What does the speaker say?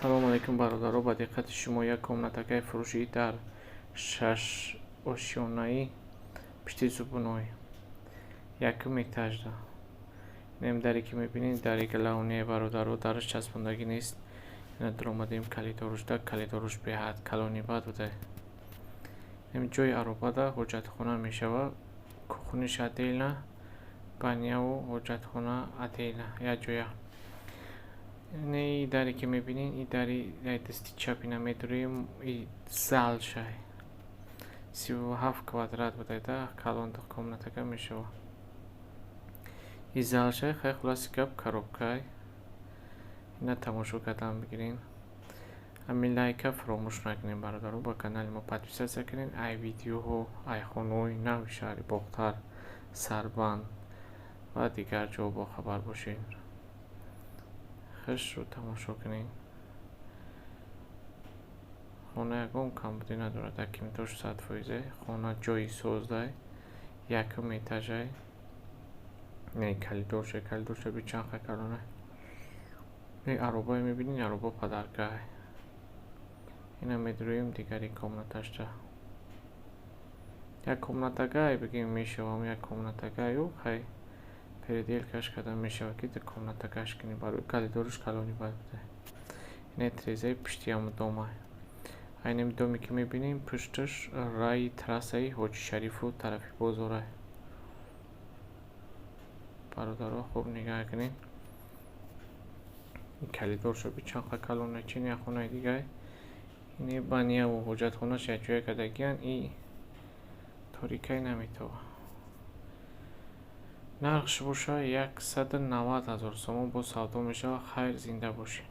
Салому алайкум, бародаро! Ба диққати шумо як комнатакаи фурӯшӣ дар шашошёнаи пишти Зубной, якум этажда. Инам даре, ки мебинед, дари главный, бародаро, дараш часпондагӣ нест. Ина дуромадем калидорушда, калидоруш беҳад калони бад буда. Ин ҷои аробада ҳоҷатхона мешавад, кухниш отдельно, баняву ҳоҷатхона отдельно, якҷоя. Ини даре, ки мебинед, и дари дасти чап, ина медурем, и залшай, 37 квадрат буда, калон комнатака мешавад. И залшай. Хай, хулоси гап, коробкай. Ина тамошо кардан бигирен. Ҳамин лайка фаромӯш накунед, бародаро, ба канали мо подписаться кунед. Ай видеоҳо, ай хонаҳои нави шаҳри Бохтар, Сарбанд ва дигар ҷо бохабар бошед. Хушрӯ тамошо кунед. Хона ягон камбудӣ надорад, документош 100%. Хона ҷои создай, якум этажай. Не, калидорша, калидорша би чанд ха калона. И аробае мебинед, ароба подаркай. Ина медурӯем дигари комнаташда. Як комнатагай бигем мешавам, як комнатагаю, хай, переделкаш карда мешавад, ки комнатагаш кунӣ, барои калидораш калони бад буда. Ина тирезаи пушти ҳамун домай. Айнами доме, ки мебинем, пушташ раи трассаи Ҳоҷи Шарифу тарафи бозорай. Бародаро, хуб нигаҳ кунед. Калидорша би чанд ха калона, чин як хонаи дигай. Ини баняву ҳоҷатхонаш якҷоя кардагиян, и торикай наметова. Нархш боша 190 000 сомон, боз савдо мешавад. Хайр, зинда бошед.